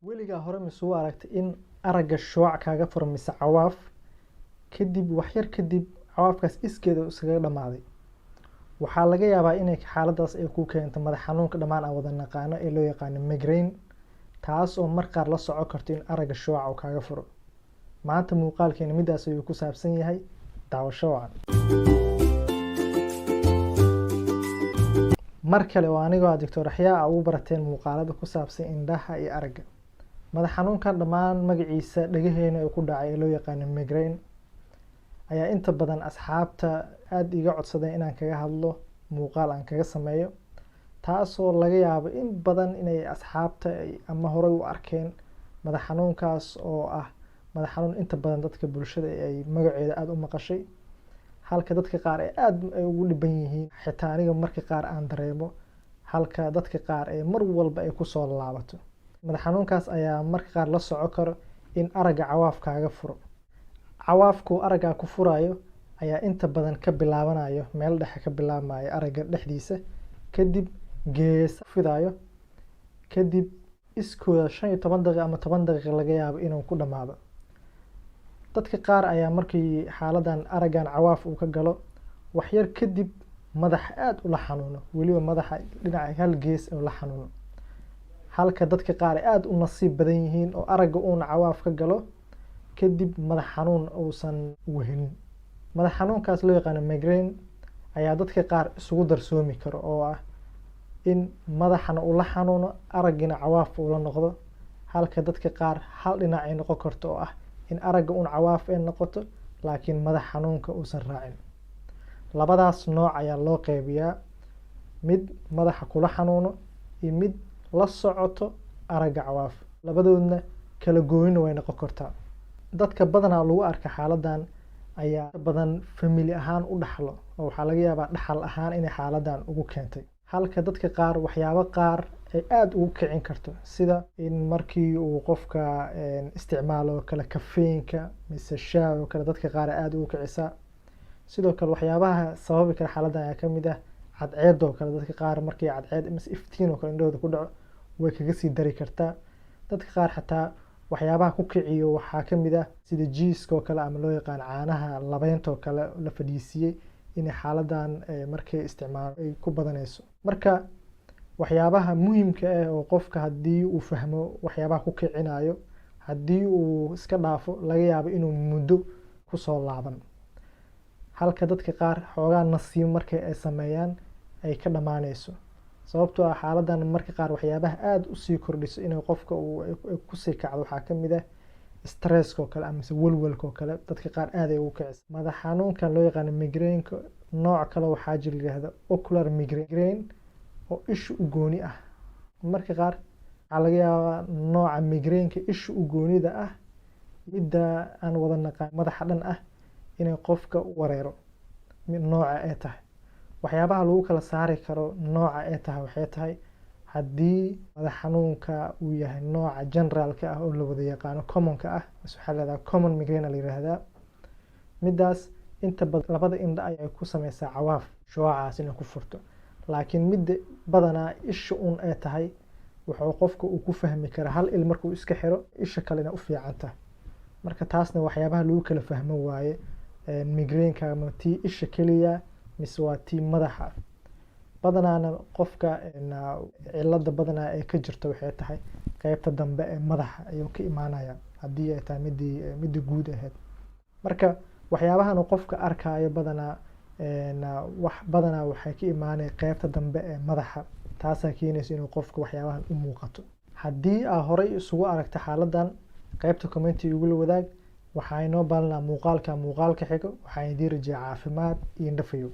Weligaa hore misuu aragtay in aragga shucaac kaaga furo mise cawaaf, kadib wax yar kadib cawaafkaas iskeeda iskaga dhamaaday? Waxaa laga yaabaa inay xaaladaas ay ku keento madax xanuunka dhammaan aan wada naqaano ee loo yaqaano migraine, taas oo mar qaar la socon karto in aragga shucaac uu kaaga furo. Maanta muuqaalkeena midaas ayuu ku saabsan yahay. Daawasho wacan. Mar kale oo anigoo ah Doctor Axyaa ugu barateen muuqaalada ku saabsan indhaha iyo aragga. Madax xanuunkan dhammaan magaciisa dhagaheena uu ku dhacay ee loo yaqaano migraine ayaa inta badan asxaabta aada iga codsadeen inaan kaga hadlo muuqaal aan kaga sameeyo, taasoo laga yaabo in badan inay asxaabta ama horey u arkeen madax xanuunkaas oo ah madax xanuun inta badan dadka bulshada ay magaceeda aada u maqashay, halka dadka qaar ay aada ay ugu dhiban yihiin, xitaa aniga marka qaar aan dareemo, halka dadka qaar ee mar walba ay kusoo laabato. Madax xanuunkaas ayaa marka qaar la soco karo in aragga cawaaf kaaga furo. Cawaafku aragga ku furayo ayaa inta badan ka bilaabanayo meel dhexe, ka bilaabmayo aragga dhexdiisa, kadib geesa fidayo, kadib iskooda 15 daqiiqo ama 10 daqiiqo laga yaabo inuu ku dhamaado. Dadka qaar ayaa markii xaaladan araggan cawaaf uu ka galo, wax yar kadib madaxa aada ula xanuuno, weliba madaxa dhinaca hal gees ula xanuuno, halka dadka qaar ay aada u nasiib badan yihiin oo aragga uuna cawaaf ka galo kadib madax xanuun uusan wehelin. Madax xanuunkaas loo yaqaano migraine ayaa dadka qaar isugu darsoomi karo, oo ah in madaxana uu la xanuuno, araggina cawaaf uu la noqdo, halka dadka qaar hal dhinac ay noqon karto, oo ah in aragga uun cawaaf ay noqoto laakiin madax xanuunka uusan raacin. Labadaas nooc ayaa loo qeybiyaa: mid madaxa kula xanuuno iyo mid la socoto aragga cawaaf. Labadoodna kala goonina way noqon kartaa. Dadka badanaa lagu arka xaaladan ayaa badan family ahaan u dhaxlo, oo waxaa laga yaabaa dhaxal ahaan inay xaaladan ugu keentay, halka dadka qaar waxyaabo qaar ay aada ugu kicin karto, sida in markii uu qofka isticmaalo kale kafeynka mise shaah oo kale, dadka qaar aada ugu kicisaa. Sidoo kale waxyaabaha sababi kara xaaladan ayaa kamid ah cadceed oo kale. Dadka qaar markii cadceed mise iftiin oo kale indhahooda ku dhaco, way kaga sii dari kartaa. Dadka qaar xataa waxyaabaha ku kiciyo waxaa kamid ah sida jiiska oo kale ama loo yaqaan caanaha labeynta oo kale la fadhiisiyey, inay xaaladan markay isticmaalo ay ku badanayso. Marka waxyaabaha muhiimka ah oo qofka haddii uu fahmo waxyaabaha ku kicinayo, haddii uu iska dhaafo, laga yaabo inuu muddo kusoo laaban, halka dadka qaar xoogaa nasiimo markay ay sameeyaan ay ka dhammaanayso, sababtoo ah xaaladan marka qaar waxyaabaha aada usii kordhiso inay qofka uu kusii kacdo waxaa kamid ah stresska oo kale amase walwalka oo kale. Dadka qaar aad ay ugu kicisa madax xanuunkan loo yaqaano migraineka. Nooc kale waxaa jira yihahda ocular migraine oo isha u gooni ah. Marka qaar waxaa laga yaabaa nooca migraineka isha u goonida ah, midda aan wada naqaan madaxa dhan ah, inay qofka u wareero nooca ay tahay. Waxyaabaha lagu kala saari karo nooca ay tahay waxay tahay haddii madax xanuunka uu yahay nooca generalka ah oo la wada yaqaano, commonka ah, mise waxaa la yihahdaa common migraine la yihahdaa, midaas inta badan labada indha ayay ku sameysaa cawaaf, shucacaas inay ku furto. Laakiin midda badanaa isha un ay tahay, wuxuu qofka uu ku fahmi karaa hal il markuu iska xiro, isha kalena u fiican tahay. Marka taasna waxyaabaha lagu kala fahmo waaye migraineka ma tii isha keliya mise waa tii madaxa. Badanaana qofka cilada badanaa ay ka jirto waxay tahay qeybta dambe ee madaxa ayuu ka imaanaya haddii ay tahay midii guud ahayd. Marka waxyaabahan uu qofka arkaayo badanaa wax badanaa waxay ka imaanaya qeybta dambe ee madaxa, taasaa keenaysa inuu qofka waxyaabahan u muuqato. Haddii aa horey isugu aragta xaaladan, qeybta commenti igula wadaag. Waxaa inoo baalanaa muuqaalka xigo. Waxaan idiin rajeeyaa caafimaad iyo indhafayow.